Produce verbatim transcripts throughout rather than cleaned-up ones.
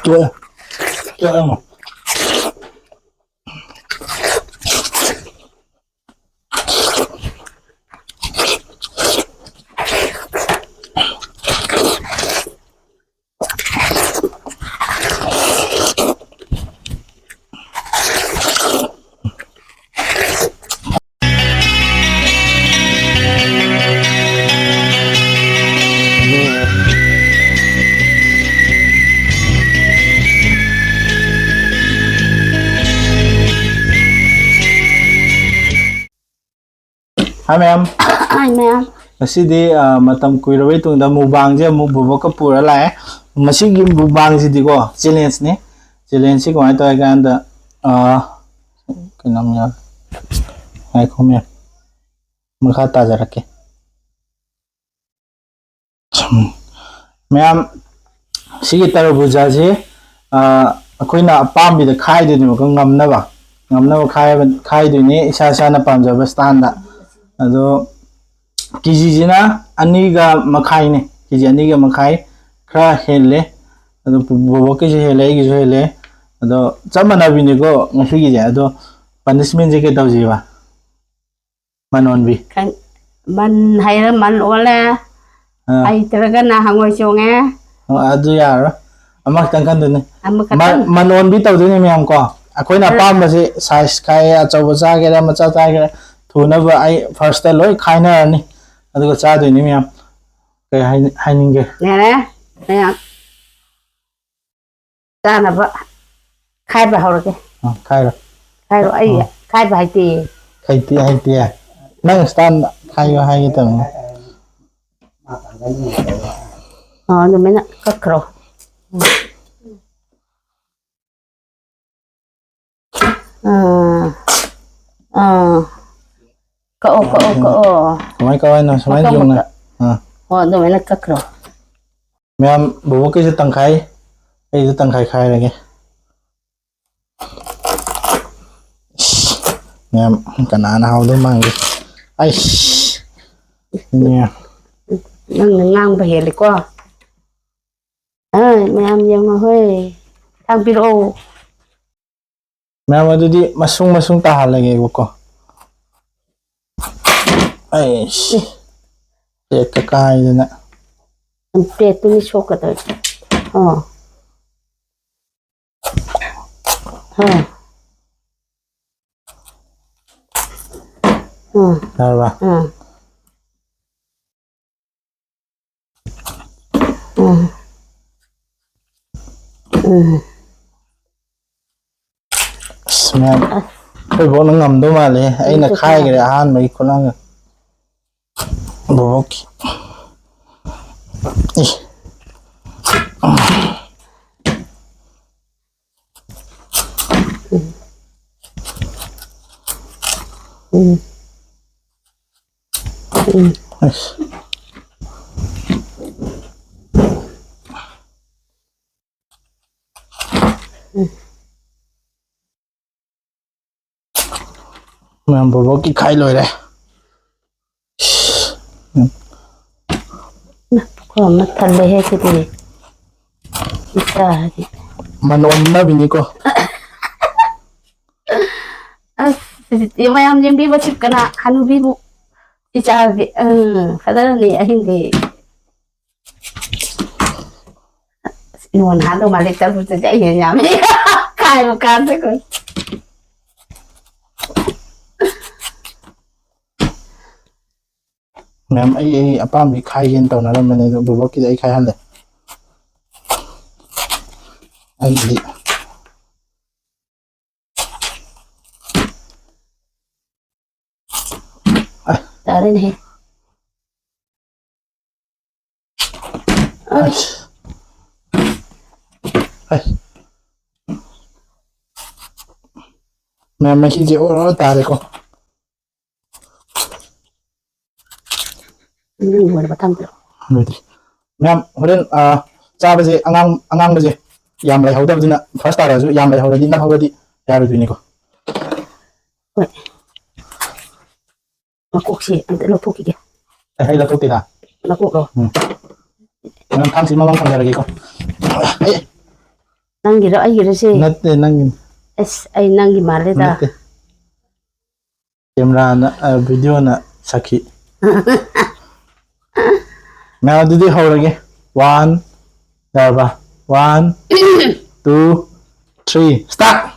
ꯇꯣꯛꯑꯦ꯫ ꯇꯣꯛꯑꯦ꯫ Hi, ma'am. Hi, ma'am. ꯉꯁꯤꯗꯤ, ꯑ, ꯃꯇꯝ ꯀꯨꯏꯔꯕꯩ ꯇꯨꯡꯗ ꯃꯨꯛꯕꯥꯡꯁꯦ ꯑꯃꯨꯛ ꯕꯣꯕꯣꯛꯀ ꯄꯨꯔ ꯂꯥꯛꯑꯦ꯫ ꯃꯁꯤꯒꯤ ꯃꯨꯛꯕꯥꯡꯁꯤꯗꯤꯀꯣ, challenge ꯅꯤ꯫ Challenge ꯁꯤ ꯀꯃꯥꯏꯅ ꯇꯧꯋꯦ ꯀꯥꯟꯗ, ꯑ, ꯀꯩꯅꯣꯝ ꯌꯥꯎꯔꯦ꯫ ꯉꯥꯏꯈꯣ, ma'am꯫ ꯃꯈꯥ ꯇꯥꯖꯔꯛꯀꯦ꯫ ꯃꯌꯥꯝ, ꯁꯤꯒꯤ ꯇꯔꯕꯨꯖꯥꯁꯦ, ꯑ, ꯑꯩꯈꯣꯏꯅ ꯑꯄꯥꯝꯕꯤꯗ ꯈꯥꯏꯗꯣꯏꯅꯦꯕꯀꯣ, ꯉꯝꯅꯕ꯫ ꯉꯝꯅꯕ ꯈꯥꯏꯕ-, ꯈꯥꯏꯗꯣꯏꯅꯦ ꯏꯁꯥ ꯏꯁꯥꯅ ꯄꯥꯝꯖꯕ stand꯫ ꯑꯗꯣ ꯀꯦꯖꯤꯁꯤꯅ ꯑꯅꯤꯒ ꯃꯈꯥꯏꯅꯦ, ꯀꯦꯖꯤ ꯑꯅꯤꯒ ꯃꯈꯥꯏ, ꯈꯔ ꯍꯦꯜꯂꯦ꯫ ꯑꯗꯣ ꯕꯣꯕꯣꯛꯀꯤꯁꯨ ꯍꯦꯜꯂꯦ, ꯑꯩꯒꯤꯁꯨ ꯍꯦꯜꯂꯦ꯫ ꯑꯗꯣ ꯆꯞ ꯃꯥꯟꯅꯕꯤꯅꯦꯀꯣ ꯉꯁꯤꯒꯤꯁꯦ꯫ ꯑꯗꯣ punishment ꯁꯦ ꯀꯩ ꯇꯧꯁꯦꯕ? ꯃꯟ ꯑꯣꯟꯕꯤ꯫ ꯈꯪ-, ꯃꯟ ꯍꯩꯔ ꯃꯟ ꯑꯣꯜꯂꯦ꯫ ꯑꯥ꯫ ꯍꯩꯇ꯭ꯔꯒꯅ ꯍꯪꯉꯣꯏ ꯆꯣꯡꯉꯦ꯫ ꯑꯣ, ꯑꯗꯨ ꯌꯥꯔꯔꯣꯏ꯫ ꯑꯃꯈꯛꯇꯪ ꯈꯟꯗꯣꯏꯅꯤ꯫ ꯑꯃꯈꯛꯇꯪ? ꯃ-, ꯃꯟ ꯑꯣꯟꯕꯤ ꯇꯧꯗꯣꯏꯅꯤ ꯃꯌꯥꯝ ꯀꯣ꯫ ꯑꯩꯈꯣꯏꯅ ꯑꯥ꯫ ꯑꯄꯥꯝꯕꯁꯦ size ꯈꯥꯏ, ꯑꯆꯧꯕ ꯆꯥꯒꯦꯔꯥ, ꯃꯆꯥ ꯆꯥꯒꯦꯔꯥ, ꯊꯨꯅꯕ ꯑꯩ first ꯂꯣꯏ ꯈꯥꯏꯅꯔꯅꯤ꯫ ꯑꯗꯨꯒ ꯆꯥꯗꯣꯏꯅꯤ ꯃꯌꯥꯝ꯫ ꯀꯩ ꯍꯥꯏ-, ꯍꯥꯏꯅꯤꯡꯒꯦ? ꯌꯥꯔꯦ꯫ ꯃꯌꯥꯝ꯫ ꯆꯥꯅꯕ ꯈꯥꯏꯕ ꯍꯧꯔꯒꯦ꯫ ꯑ, ꯈꯥꯏꯔꯣ꯫ ꯈꯥꯏꯔꯣ, ꯑꯩ ꯑ꯫ ꯈꯥꯏꯕ ꯍꯩꯇꯦ꯫ ꯍꯩꯇꯦ, ꯍꯩꯇꯦ꯫ ꯅꯪ stand ꯈꯥꯏꯌꯣ ꯍꯥꯏꯒꯦ ꯇꯧꯅꯤ꯫ ꯑ, ꯑꯗꯨꯃꯥꯏꯅ ꯀꯛꯈ꯭ꯔꯣ꯫ ꯑ, ꯑ꯫ ꯀꯛꯑꯣ, ꯀꯛꯑꯣ, ꯀꯛꯑꯣ꯫ ꯀꯃꯥꯏ ꯀꯛꯑꯣ ꯍꯥꯏꯅꯣ? ꯁꯨꯃꯥꯏꯅ ꯃꯀꯛ ꯆꯨꯝꯅ? ꯃꯀꯛ꯫ ꯑꯥ꯫ ꯍꯣ, ꯑꯗꯨꯃꯥꯏꯅ ꯀꯛꯈ꯭ꯔꯣ꯫ ꯃꯌꯥꯝ, ꯕꯣꯕꯣꯛꯀꯤꯁꯨ ꯇꯪꯈꯥꯏ, ꯑꯩꯁꯨ ꯇꯪꯈꯥꯏ ꯈꯥꯏꯔꯒꯦ꯫ ꯏꯁ, ꯃꯌꯥꯝ, ꯀꯅꯥꯅ ꯍꯥꯎꯗꯧ ꯃꯥꯟꯒꯦ? ꯑꯩꯁ, ꯅꯦ꯫ ꯅꯪꯅ ꯉꯥꯡꯕ ꯍꯦꯜꯂꯦꯀꯣ꯫ ꯍꯣꯏ, ꯃꯌꯥꯝ ꯌꯦꯡꯉꯣ ꯍꯣꯏ꯫ ꯊꯥꯡꯕꯤꯔꯛꯑꯣ꯫ ꯃꯌꯥꯝ ꯑꯗꯨꯗꯤ ꯃꯁꯨꯡ ꯃꯁꯨꯡ ꯇꯥꯍꯜꯂꯒꯦꯕꯀꯣ꯫ ꯑꯩꯁ, ꯄ꯭ꯂꯦꯠꯀ ꯀꯥꯏꯗꯅ꯫ ꯄ꯭ꯂꯦꯠꯇꯨꯅꯤ ꯁꯣꯛꯀꯗꯣꯏꯁꯦ꯫ ꯑꯣ꯫ ꯑꯥ꯫ ꯑꯥ꯫ ꯌꯥꯔꯕ? ꯑꯥ꯫ ꯎꯝ꯫ ꯎꯝ꯫ ꯑꯁ, ꯃꯌꯥꯝ, ꯑꯁ꯫ ꯑꯩꯈꯣꯏ ꯕꯣꯛꯅ ꯉꯝꯗꯧ ꯃꯥꯜꯂꯦ꯫ ꯑꯩꯅ ꯑꯩꯁꯨ ꯈꯥꯏꯈ꯭ꯔꯦ ꯈꯥꯏꯈ꯭ꯔꯦ꯫ ꯑꯍꯥꯟꯕꯒꯤ ꯈꯨꯂꯪꯒ꯫ ꯕꯣꯕꯣꯛꯀꯤ꯫ ꯏ꯫ ꯎꯝ꯫ ꯎꯝ꯫ ꯎꯝ꯫ ꯑꯁ꯫ ꯎꯝ꯫ ꯃꯌꯥꯝ ꯕꯣꯕꯣꯛꯀꯤ ꯈꯥꯏ ꯂꯣꯏꯔꯦ꯫ ꯈꯣꯝꯅ ꯊꯜꯂꯦꯍꯦ ꯁꯤꯗꯤ꯫ ꯏꯆꯥꯗꯤ꯫ ꯃꯅꯣꯝꯅꯕꯤꯅꯤꯀꯣ꯫ ꯑꯁ, ꯃꯌꯥꯝ ꯌꯦꯡꯕꯤꯕꯁꯤ ꯀꯅꯥ? ꯍꯅꯨꯕꯤꯕꯨ ꯏꯆꯥꯗꯤ, ꯎꯝ, ꯐꯖꯔꯅꯤ ꯑꯍꯤꯡꯗꯤ꯫ ꯏꯉꯣꯟ ꯍꯥꯟꯗꯧ ꯃꯥꯜꯂꯦ, ꯇꯔꯕꯨꯖꯗꯤ ꯑꯩ ꯍꯦꯟꯅ ꯌꯥꯝꯃꯦ꯫ ꯈꯥꯏꯕ ꯀꯥꯟꯗꯀꯣ꯫ ꯃꯌꯥꯝ, ꯑꯩ, ꯑꯩ ꯑꯄꯥꯝꯕ ꯈꯥꯏꯒꯦꯅ ꯇꯧꯅꯔꯝꯕꯅꯦ, ꯑꯗꯣ ꯕꯣꯕꯣꯛꯀꯤꯗꯤ ꯑꯩ ꯈꯥꯏꯍꯜꯂꯦ꯫ ꯑꯩꯒꯤꯗꯤ꯫ ꯑ꯫ ꯇꯥꯔꯦꯅꯦꯍꯦ꯫ ꯑꯁ꯫ ꯑꯁ꯫ ꯃꯌꯥꯝ, ꯃꯍꯤꯁꯦ ꯑꯣꯔꯣ ꯇꯥꯔꯦꯀꯣ꯫ ꯎꯝ, ꯂꯣꯏꯔꯕ ꯊꯥꯡꯗꯣ꯫ ꯂꯣꯏꯗ꯭ꯔꯤ꯫ ꯃꯌꯥꯝ, ꯍꯣꯔꯦꯟ, ꯑ, ꯆꯥꯕꯁꯦ ꯑꯉꯥꯡ-, ꯑꯉꯥꯡꯕꯁꯦ ꯌꯥꯝ ꯂꯩꯍꯧꯗꯕꯗꯨꯅ, ꯐꯥꯔꯁ ꯇꯥꯔꯁꯨ ꯌꯥꯝ ꯂꯩꯍꯧꯔꯗꯤ, ꯅꯝꯍꯧꯔꯗꯤ ꯌꯥꯔꯣꯏꯗꯣꯏꯅꯤꯀꯣ꯫ ꯍꯣꯏ꯫ ꯃꯀꯣꯛꯁꯤ ꯑꯝꯇ ꯂꯧꯊꯣꯛꯈꯤꯒꯦ꯫ ꯑꯦ, ꯑꯩ ꯂꯧꯊꯣꯛꯇꯦꯗ꯫ ꯃꯀꯣꯛꯂꯣ? ꯎꯝ꯫ ꯅꯪ ꯊꯥꯡꯁꯤ ꯃꯃꯥꯡ ꯊꯝꯖꯔꯒꯦꯀꯣ꯫ ꯑꯦ, ꯅꯪꯒꯤꯔꯣ ꯑꯩꯒꯤꯔꯣ ꯁꯤ? ꯅꯠꯇꯦ, ꯅꯪꯒꯤꯅꯤ꯫ ꯑꯁ, ꯑꯩ ꯅꯪꯒꯤ ꯃꯥꯜꯂꯦꯗ꯫ ꯅꯠꯇꯦ꯫ ꯀꯦꯃꯦꯔꯥꯅ, ꯑ, ꯚꯤꯗꯤꯑꯣꯅ ꯁꯥꯈꯤ꯫ ꯉꯥꯏ, ꯑꯗꯨꯗꯤ ꯍꯧꯔꯒꯦ꯫ One, ꯌꯥꯔꯕ? One, two, three, start!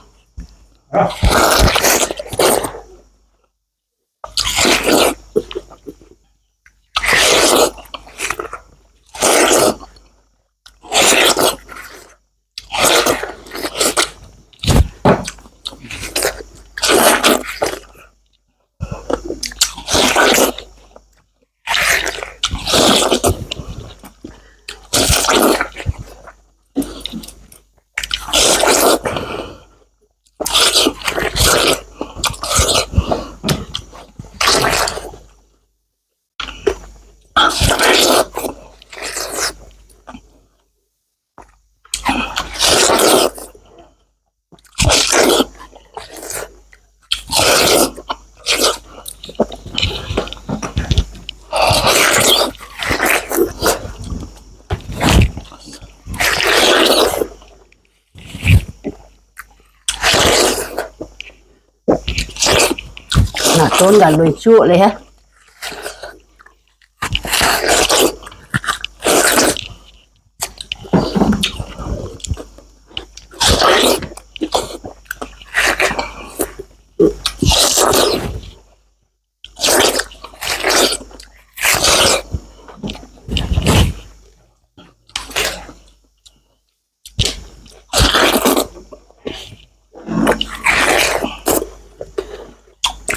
ꯅꯥꯇꯣꯟꯒ ꯂꯣꯏ ꯆꯣꯠꯂꯦꯍꯦ꯫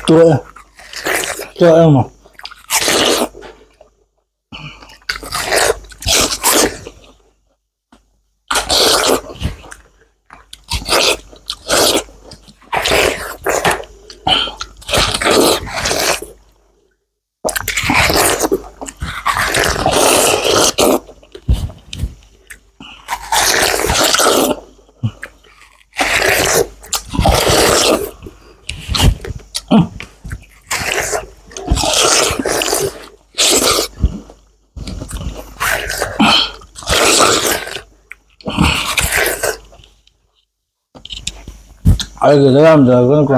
ꯇꯣꯛꯑꯦ꯫ ꯇꯣꯛꯑꯦ ꯑꯃꯨꯛ꯫ ꯑꯩꯒꯤꯗ ꯌꯥꯝꯗ꯭ꯔꯒꯅꯀꯣ꯫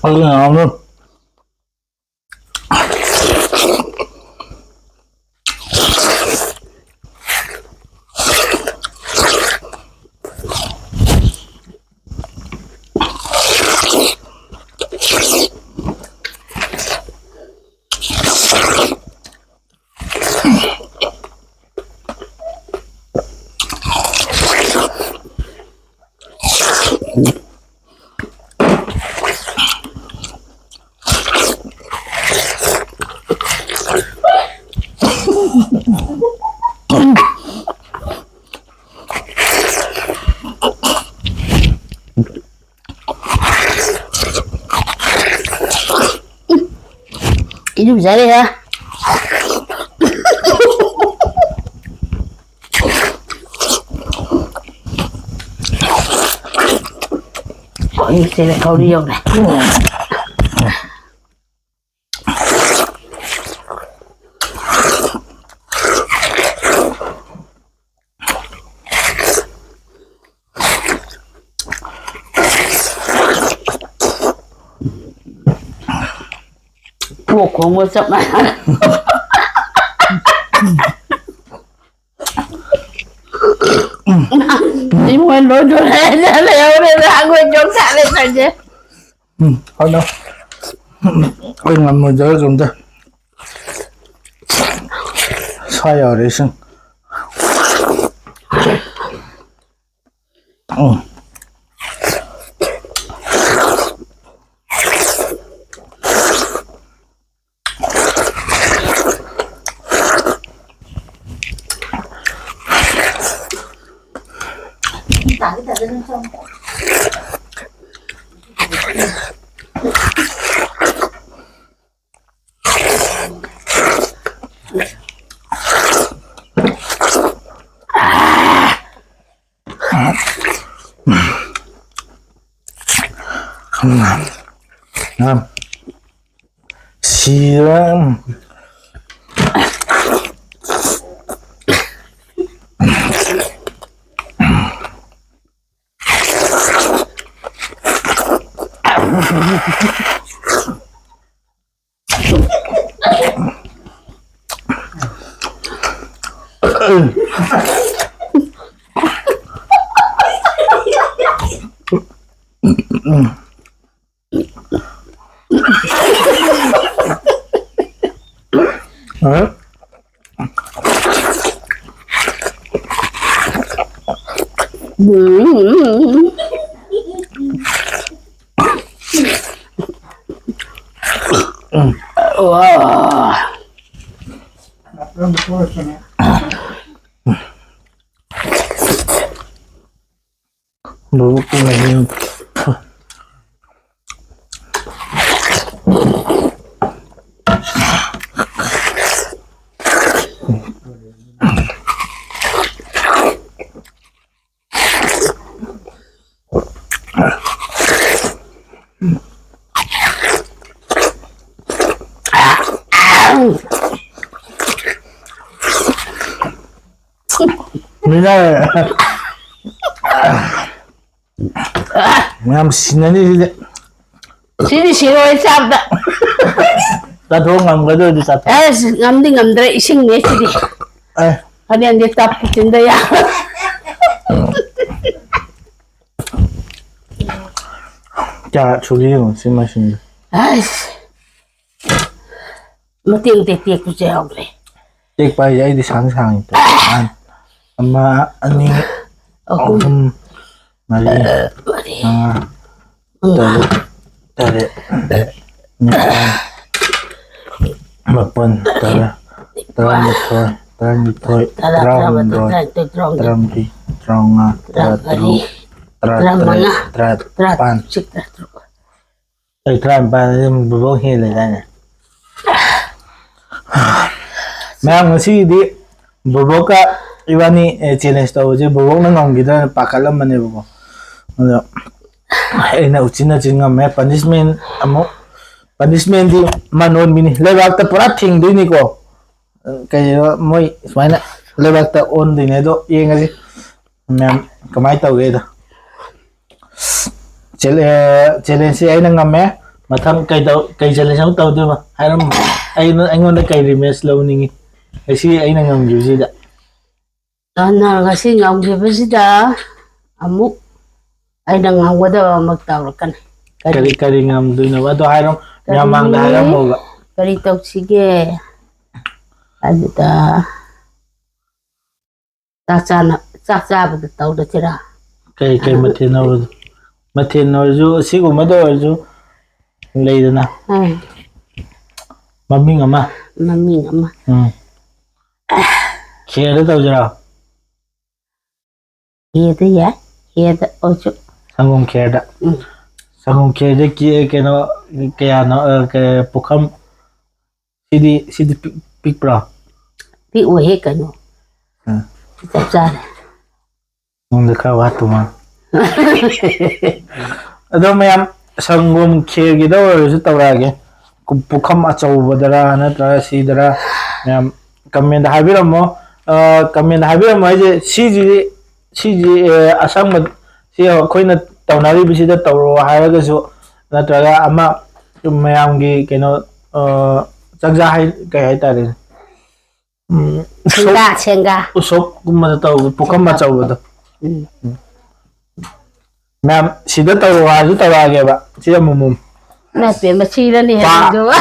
ꯑꯗꯨꯅ ꯌꯥꯝꯅ ꯏꯔꯨꯖꯔꯦ꯫ ꯁꯤꯗ ꯊꯧꯔꯤ ꯌꯧꯔꯦ꯫ ꯄꯣꯛ ꯈꯣꯡꯕ ꯆꯞ ꯃꯥꯟꯅꯔꯦ꯫ ꯏꯃꯣꯏ ꯂꯣꯏꯗꯣꯔꯦ ꯍꯥꯏꯅ ꯂꯩꯍꯧꯔꯦ꯫ ꯑꯩꯈꯣꯏ ꯌꯣꯡ ꯁꯥꯠꯂꯦ ꯇꯧꯔꯤꯁꯦ꯫ ꯎꯝ, ꯍꯣꯏꯗ꯫ ꯎꯝ, ꯑꯩ ꯉꯝꯃꯣꯏꯗꯔꯥ ꯈꯪꯗꯦ꯫ ꯁꯥ ꯌꯥꯎꯔꯦ ꯏꯁꯤꯡ꯫ ꯎꯝ꯫ ꯁꯤꯔꯦ꯫ ꯃꯤꯅ ꯃꯌꯥꯝ ꯁꯤꯟꯅꯅꯤ ꯁꯤꯗꯤ꯫ ꯁꯤꯗꯤ ꯁꯤꯔꯣꯏ ꯆꯥꯕꯗ꯫ ꯆꯥꯊꯣꯛ ꯉꯝꯒꯗꯣꯏꯗꯤ ꯆꯥꯊꯣꯛ꯫ ꯑꯁ, ꯉꯝꯗꯤ ꯉꯝꯗ꯭ꯔꯦ, ꯏꯁꯤꯡꯅꯦ ꯁꯤꯗꯤ꯫ ꯑꯦ꯫ ꯍꯣꯔꯦꯟꯗꯤ ꯇꯞ ꯆꯤꯟꯗ ꯌꯥ꯫ ꯀꯌꯥ ꯁꯨꯒꯦ ꯌꯦꯡꯉꯣ ꯁꯤ ꯃꯁꯤꯡꯗꯣ꯫ ꯑꯁ꯫ ꯃꯇꯦꯛ ꯃꯇꯦꯛ ꯇꯦꯛꯄꯁꯨ ꯌꯥꯎꯈ꯭ꯔꯦ꯫ ꯇꯦꯛꯄ ꯍꯥꯏꯁꯦ ꯑꯩꯗꯤ ꯁꯥꯡ ꯁꯥꯡꯉꯤ꯫ ꯑꯃ, ꯑꯅꯤ, ꯑꯍꯨꯝ꯫ ꯑꯍꯨꯝ, ꯃꯔꯤ, ꯃꯔꯤ, ꯃꯉꯥ, ꯃꯉꯥ, ꯇꯔꯨꯛ, ꯇꯔꯦꯠ, ꯅꯤꯄꯥꯜ, ꯃꯥꯄꯜ, ꯇꯔꯥ, ꯅꯤꯄꯥꯜ, ꯇꯔꯥꯃꯥꯊꯣꯏ, ꯇꯔꯥꯅꯤꯊꯣꯏ, ꯇꯔꯥ, ꯇꯔꯥꯃꯥꯊꯣꯏ, ꯇꯔꯥꯍꯨꯝꯗꯣꯏ, ꯇꯔꯥꯅꯤꯊꯣꯏ, ꯇꯔꯥꯍꯨꯝꯗꯣꯏ, ꯇꯔꯥꯃꯔꯤ, ꯇꯔꯥꯃꯉꯥ, ꯇꯔꯥꯃꯔꯤ, ꯇꯔꯥꯇꯔꯨꯛ, ꯇꯔꯥꯃꯉꯥ, ꯇꯔꯥꯇꯔꯦꯠ, ꯇꯔꯥ-, ꯇꯔꯥꯅꯤꯄꯥꯜ꯫ ꯁꯤ ꯇꯔꯥꯇꯔꯨꯛ꯫ ꯇꯥꯔꯤꯛ ꯇꯔꯥꯅꯤꯄꯥꯟꯗꯗꯤ ꯑꯗꯨꯝ ꯕꯣꯕꯣꯛ ꯍꯦꯜꯂꯦꯗꯥꯏꯅꯦ? ꯃꯌꯥꯝ, ꯉꯁꯤꯒꯤꯗꯤ ꯕꯣꯕꯣꯛꯀ ꯏꯕꯥꯅꯤ, ꯑꯦ, ꯆꯦꯂꯦꯟꯖ ꯇꯧꯕꯁꯦ ꯕꯣꯕꯣꯛꯅ ꯉꯝꯈꯤꯗ꯭ꯔꯅ ꯄꯥꯈꯠꯂꯝꯕꯅꯦꯕꯀꯣ꯫ ꯑꯗꯣ ꯑꯩꯅ ꯎꯆꯤꯟ ꯅꯥꯆꯤꯟ ꯉꯝꯃꯦ꯫ ꯄꯅꯤꯁꯃꯦꯟ ꯑꯃꯨꯛ, ꯄꯅꯤꯁꯃꯦꯟꯗꯤ ꯃꯥ ꯅꯣꯟꯕꯤꯅꯤ, ꯂꯩꯕꯥꯛꯇ ꯄꯨꯔꯥ ꯊꯦꯡꯗꯣꯏꯅꯤꯀꯣ꯫ ꯀꯩꯅꯣ, ꯃꯣꯏ ꯁꯨꯃꯥꯏꯅ ꯂꯩꯕꯥꯛꯇ ꯑꯣꯟꯗꯣꯏꯅꯦ꯫ ꯑꯗꯣ ꯌꯦꯡꯉꯁꯤ ꯃꯌꯥꯝ ꯀꯃꯥꯏꯅ ꯇꯧꯒꯦꯗꯣ꯫ ꯆꯦꯂꯦ-, ꯆꯦꯂꯦꯟꯖꯁꯦ ꯑꯩꯅ ꯉꯝꯃꯦ꯫ ꯃꯊꯪ ꯀꯩ ꯇꯧ-, ꯀꯩ ꯆꯦꯂꯦꯟꯖ ꯑꯃꯨꯛ ꯇꯧꯗꯣꯏꯕ? ꯍꯥꯏꯔꯝꯃꯣ꯫ ꯑꯩꯅ, ꯑꯩꯉꯣꯟꯗ ꯀꯩ ꯔꯤꯚꯦꯟꯖ ꯂꯧꯅꯤꯡꯉꯤ? ꯉꯁꯤ ꯑꯩꯅ ꯉꯝꯈꯤꯕꯁꯤꯗ꯫ ꯑꯗꯨꯅ ꯉꯁꯤ ꯉꯝꯈꯤꯕꯁꯤꯗ ꯑꯃꯨꯛ ꯑꯩꯅ ꯉꯝꯒꯗꯕ ꯑꯃ ꯇꯧꯔꯛꯀꯅꯤ꯫ ꯀꯔꯤ, ꯀꯔꯤ ꯉꯝꯗꯣꯏꯅꯣꯕ? ꯑꯗꯣ ꯍꯥꯏꯔꯣ, ꯃꯌꯥꯝ ꯃꯥꯡꯗ ꯍꯥꯏꯔꯝꯃꯣꯕ꯫ ꯀꯔꯤ ꯇꯧꯁꯤꯒꯦ? ꯑꯗꯨꯗ ꯆꯥꯛ ꯆꯥꯅ-, ꯆꯥꯛ ꯆꯥꯕꯗ ꯇꯧꯔꯁꯤꯔꯥ? ꯀꯩ, ꯀꯩ ꯃꯊꯦꯜ ꯑꯣꯏꯔꯁꯨ, ꯃꯊꯦꯜ ꯑꯣꯏꯔꯁꯨ, ꯑꯁꯤꯒꯨꯝꯕꯗ ꯑꯣꯏꯔꯁꯨ ꯂꯩꯗꯅ꯫ ꯑꯥ꯫ ꯃꯃꯤꯡ ꯑꯃ꯫ ꯃꯃꯤꯡ ꯑꯃ꯫ ꯎꯝ꯫ ꯈꯦꯔꯗ ꯇꯧꯁꯤꯔꯣ? ꯈꯦꯔꯗ ꯌꯥꯏ꯫ ꯈꯦꯔꯗ ꯑꯣꯏꯔꯁꯨ꯫ ꯁꯪꯒꯣꯝ ꯈꯦꯔꯗ꯫ ꯎꯝ꯫ ꯁꯪꯒꯣꯝ ꯈꯦꯔꯗ ꯀꯤ-, ꯀꯩꯅꯣ, ꯀꯌꯥꯅꯣ, ꯑ, ꯀ-, ꯄꯨꯈꯝ, ꯁꯤꯗꯤ, ꯁꯤꯗꯤ ꯄꯤꯛ-, ꯄꯤꯛꯄ꯭ꯔꯣ? ꯄꯤꯛꯑꯣꯏꯍꯦ ꯀꯩꯅꯣ꯫ ꯎꯝ꯫ ꯆꯞ ꯆꯥꯔꯦ꯫ ꯅꯪꯗ ꯈꯔ ꯋꯥꯠꯄ ꯃꯥꯜꯂꯦ꯫ ꯑꯗꯣ ꯃꯌꯥꯝ, ꯁꯪꯒꯣꯝ ꯈꯦꯔꯒꯤꯗ ꯑꯣꯏꯔꯁꯨ ꯇꯧꯔꯛꯑꯒꯦ꯫ ꯀꯨ-, ꯄꯨꯈꯝ ꯑꯆꯧꯕꯗꯔꯥ ꯅꯠꯇ꯭ꯔꯒ ꯁꯤꯗꯔꯥ? ꯃꯌꯥꯝ ꯀꯃꯦꯟꯗ ꯍꯥꯏꯕꯤꯔꯝꯃꯣ꯫ ꯑ, ꯀꯃꯦꯟꯗ ꯍꯥꯏꯕꯤꯔꯝꯃꯣ ꯍꯥꯏꯁꯦ, ꯁꯤꯁꯤꯗꯤ, ꯁꯤꯁꯤ, ꯑ, ꯑꯁꯪꯕ, ꯁꯤ ꯑꯩꯈꯣꯏꯅ ꯇꯧꯅꯔꯤꯕꯁꯤꯗ ꯇꯧꯔꯣ ꯍꯥꯏꯔꯒꯁꯨ, ꯅꯠꯇ꯭ꯔꯒ ꯑꯃ ꯁꯨꯝ ꯃꯌꯥꯝꯒꯤ ꯀꯩꯅꯣ, ꯑ, ꯆꯥꯛꯆꯥ ꯍꯩ-, ꯀꯩ ꯍꯥꯏꯇꯥꯔꯦ? ꯎꯝ, ꯁꯦꯡꯒꯥ, ꯎꯁꯣꯞ, ꯁꯦꯡꯒꯥ꯫ ꯎꯁꯣꯞꯀꯨꯝꯕꯗ ꯇꯧꯕ ꯄꯨꯈꯝ ꯑꯆꯧꯕꯗꯣ꯫ ꯎꯝ꯫ ꯎꯝ꯫ ꯃꯌꯥꯝ ꯁꯤꯗ ꯇꯧꯔꯛꯑꯣ ꯍꯥꯏꯔꯁꯨ ꯇꯧꯔꯛꯑꯒꯦꯕ꯫ ꯁꯤ ꯑꯃꯨꯛ ꯑꯃꯨꯛ꯫ ꯅꯠꯇꯦ, ꯃꯁꯤꯗꯅꯦ ꯄꯥ-, ꯍꯦꯟꯅ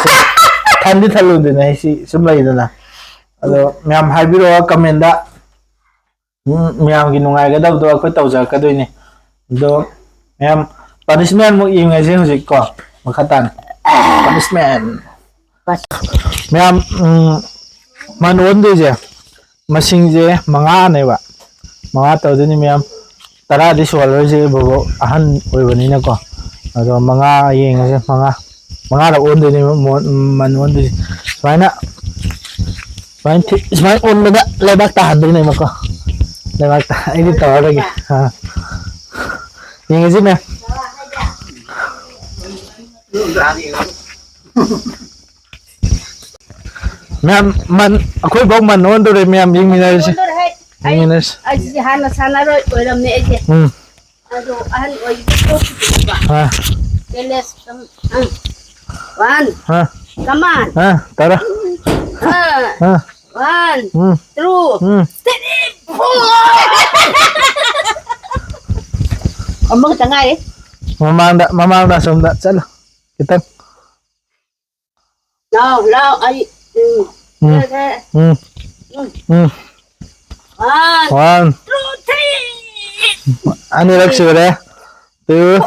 ꯊꯟꯗꯤ ꯊꯜꯂꯨꯗꯣꯏꯅꯦ ꯑꯩ ꯁꯤ ꯁꯨꯝ ꯂꯩꯗꯅ꯫ ꯑꯗꯣ ꯃꯌꯥꯝ ꯍꯥꯏꯕꯤꯔꯛꯑꯣ ꯀꯃꯦꯟꯗ꯫ ꯎꯝ, ꯃꯌꯥꯝꯒꯤ ꯅꯨꯡꯉꯥꯏꯒꯗꯕꯗꯣ ꯑꯩꯈꯣꯏ ꯇꯧꯖꯔꯛꯀꯗꯣꯏꯅꯦ꯫ ꯑꯗꯣ ꯃꯌꯥꯝ, ꯄꯅꯤꯁꯃꯦꯟ ꯑꯃꯨꯛ ꯌꯦꯡꯉꯁꯦ ꯍꯧꯖꯤꯛꯀꯣ, ꯃꯈꯥ ꯇꯥꯅ꯫ ꯄꯅꯤꯁꯃꯦꯟ꯫ ꯃꯌꯥꯝ, ꯎꯝ, ꯃꯥꯅ ꯑꯣꯟꯗꯣꯏꯁꯦ ꯃꯁꯤꯡꯁꯦ ꯃꯉꯥꯅꯦꯕ꯫ ꯃꯉꯥ ꯇꯧꯗꯣꯏꯅꯤ ꯃꯌꯥꯝ꯫ ꯇꯔꯥꯗꯤ ꯁꯨꯍꯜꯂꯔꯣꯏꯁꯦ, ꯕꯣꯕꯣꯛ ꯑꯍꯟ ꯑꯣꯏꯕꯅꯤꯅꯀꯣ꯫ ꯑꯗꯣ ꯃꯉꯥ ꯌꯦꯡꯉꯁꯦ, ꯃꯉꯥ, ꯃꯉꯥꯗ ꯑꯣꯟꯗꯣꯏꯅꯦꯕ, ꯃꯣꯟ-, ꯃꯟ ꯑꯣꯟꯗꯣꯏꯁꯦ꯫ ꯁꯨꯃꯥꯏꯅ, ꯁꯨꯃꯥꯏꯅ ꯊꯤ-, ꯁꯨꯃꯥꯏꯅ ꯑꯣꯟꯕꯗ ꯂꯩꯕꯥꯛ ꯇꯥꯍꯟꯗꯣꯏꯅꯦꯕꯀꯣ꯫ ꯂꯩꯕꯥꯛꯇ ꯑꯩꯗꯤ ꯇꯧꯔꯔꯣꯏꯒꯦ꯫ ꯑꯥ꯫ ꯌꯦꯡꯉꯁꯤ ꯃꯦꯝ꯫ ꯃꯌꯥꯝ ꯃꯟ-, ꯑꯩꯈꯣꯏ ꯐꯥꯎ ꯃꯟ ꯑꯣꯟꯗꯣꯔꯦ ꯃꯌꯥꯝ, ꯌꯦꯡꯃꯤꯟꯅꯔꯁꯤ꯫ ꯑꯣꯟꯗꯣꯔꯦ, ꯍꯩ꯫ ꯑꯩ, ꯌꯦꯡꯃꯤꯟꯅꯔꯁꯤ꯫ ꯑꯩꯁꯤꯗꯤ ꯍꯥꯟꯅ ꯁꯥꯟꯅꯔꯣꯏ ꯑꯣꯏꯔꯝꯃꯦ ꯑꯩꯁꯦ꯫ ꯎꯝ꯫ ꯑꯗꯣ ꯑꯍꯟ ꯑꯣꯏꯕꯗꯤ ꯊꯣꯛꯈꯤꯗꯦꯕ꯫ ꯑꯥ꯫ ꯆꯦꯂꯦꯟꯖ ꯑꯃ, ꯑꯥ꯫ One꯫ ꯑꯥ꯫ Come on꯫ ꯑꯥ, ꯇꯧꯔꯣ꯫ ꯑꯥ꯫ ꯑꯥ꯫ One, ꯎꯝ꯫ Two, ꯎꯝ꯫ Three, four꯫ ꯑꯃꯈꯛꯇ ꯉꯥꯏꯔꯦ꯫ ꯃꯃꯥꯡꯗ, ꯃꯃꯥꯡꯗ ꯑꯁꯣꯝꯗ ꯆꯠꯂꯣ꯫ ꯈꯤꯇꯪ꯫ ꯂꯥꯎ, ꯂꯥꯎ, ꯑꯩ, ꯎꯝ, ꯎꯝ, ꯈꯔ, ꯈꯔ, ꯎꯝ, ꯎꯝ꯫ ꯎꯝ꯫ One, one, two, three꯫ ꯑꯅꯤꯔꯛ ꯁꯨꯔꯦ꯫ Two꯫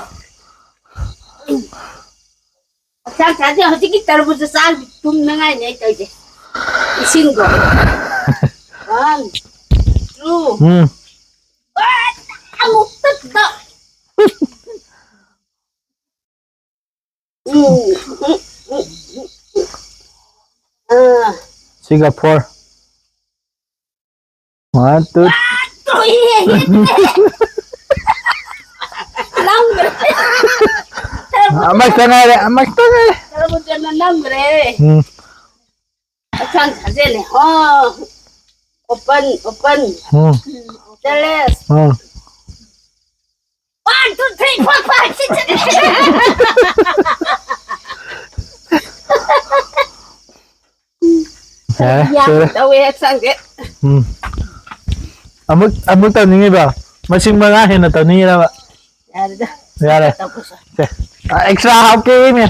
ꯍꯛꯆꯥꯡ ꯁꯥꯖꯦꯜ ꯍꯧꯖꯤꯛꯀꯤ ꯇꯔꯕꯨꯖ ꯆꯥ ꯇꯨꯝꯅꯉꯥꯏꯅꯦ ꯑꯩ ꯇꯧꯔꯤꯁꯦ꯫ ꯏꯁꯤꯡꯗꯣ꯫ One, two꯫ ꯎꯝ꯫ ꯑꯃꯨꯛꯇ ꯇꯧ꯫ ꯎꯝ, ꯎꯝ, ꯎꯝ, ꯎꯝ, ꯎꯝ꯫ ꯑꯥ꯫ ꯁꯤꯒ four꯫ One, two꯫ ꯅꯝꯈ꯭ꯔꯦ꯫ ꯑꯃꯈꯛꯇ ꯉꯥꯏꯔꯦ, ꯑꯃꯈꯛꯇ ꯉꯥꯏꯔꯦ꯫ ꯇꯔꯕꯨꯖꯅ ꯅꯝꯈ꯭ꯔꯦ꯫ ꯎꯝ꯫ ꯍꯛꯆꯥꯡ ꯁꯥꯖꯦꯜꯅꯦ꯫ ꯑꯣ꯫ Open, open꯫ ꯎꯝ꯫ ꯆꯠꯂꯦ꯫ ꯎꯝ꯫ One, two, three, four, five, six, seven꯫ ꯌꯥꯔꯦ, ꯌꯥꯝ ꯁꯨꯔꯦ꯫ ꯇꯧꯋꯦ ꯍꯛꯆꯥꯡꯁꯦ꯫ ꯎꯝ꯫ ꯑꯃꯨꯛ, ꯑꯃꯨꯛ ꯇꯧꯅꯤꯡꯉꯤꯕ? ꯃꯁꯤꯡ ꯃꯉꯥ ꯍꯦꯟꯅ ꯇꯧꯅꯤꯡꯉꯤꯔꯕ? ꯌꯥꯔꯦꯗ꯫ ꯌꯥꯔꯦ꯫ ꯇꯧꯕꯁꯨ꯫ ꯁꯦ꯫ ꯑ, extra ꯍꯥꯞꯀꯦ ꯏꯅꯦ꯫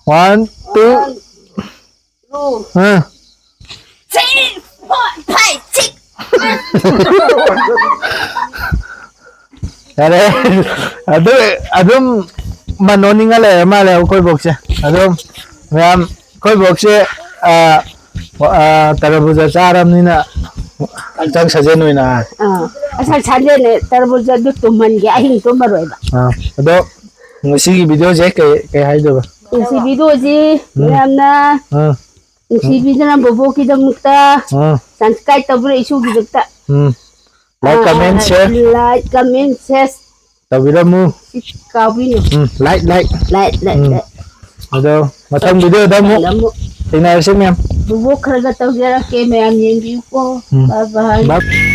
One, two꯫ One, two꯫ ꯑ꯫ Three, four, five, six꯫ ꯌꯥꯔꯦ꯫ ꯑꯗꯨ, ꯑꯗꯨꯝ ꯃꯅꯣꯅꯤꯡꯉ ꯂꯩꯔ ꯃꯥꯜꯂꯦ ꯑꯩꯈꯣꯏ ꯕꯣꯛꯁꯦ꯫ ꯑꯗꯨꯝ ꯃꯌꯥꯝ ꯑꯩꯈꯣꯏ ꯕꯣꯛꯁꯦ, ꯑ, ꯑ, ꯇꯔꯕꯨꯖ ꯆꯥꯔꯕꯅꯤꯅ ꯍꯛꯆꯥꯡ ꯁꯥꯖꯦꯜ ꯑꯣꯏꯅ꯫ ꯑꯥ꯫ ꯉꯁꯥꯏ ꯁꯟꯗꯦꯅꯦ, ꯇꯔꯕꯨꯖ ꯑꯗꯨ ꯇꯨꯝꯍꯟꯒꯦ, ꯑꯍꯤꯡ ꯇꯨꯝꯃꯔꯣꯏꯕ꯫ ꯑꯥ, ꯑꯗꯣ ꯉꯁꯤꯒꯤ ꯚꯤꯗꯤꯑꯣꯁꯦ ꯀꯩ, ꯀꯩ ꯍꯥꯏꯗꯣꯏꯕ? ꯉꯁꯤ ꯚꯤꯗꯤꯑꯣꯁꯤ ꯎꯝ꯫ ꯃꯌꯥꯝꯅ ꯑꯥ꯫ ꯅꯨꯡꯁꯤꯕꯤꯗꯨꯅ ꯕꯣꯕꯣꯛꯀꯤꯗꯃꯛꯇ ꯑꯥ꯫ Subscribe ꯇꯧꯕꯤꯔꯛꯏ, ꯏꯁꯨꯒꯤꯗꯃꯛꯇ꯫ ꯎꯝ꯫ Like, ꯑꯥ, comment, ꯑꯥ, share. Like, comment, share. ꯇꯧꯕꯤꯔꯝꯃꯨ꯫ ꯁꯤ ꯀꯥꯎꯕꯤꯅꯨ꯫ ꯎꯝ, like, like. Like, like, ꯎꯝ꯫ Like. ꯑꯗꯣ ꯃꯊꯪ ꯚꯤꯗꯤꯑꯣꯗ ꯑꯃꯨꯛ ꯑꯃꯨꯛ ꯊꯦꯡꯅꯔꯁꯤ ꯃꯌꯥꯝ꯫ ꯕꯣꯕꯣꯛ ꯈꯔꯒ ꯇꯧꯖꯔꯛꯀꯦ, ꯃꯌꯥꯝ ꯌꯦꯡꯕꯤꯌꯨꯀꯣ꯫ ꯎꯝ꯫ Bye bye꯫ Bye꯫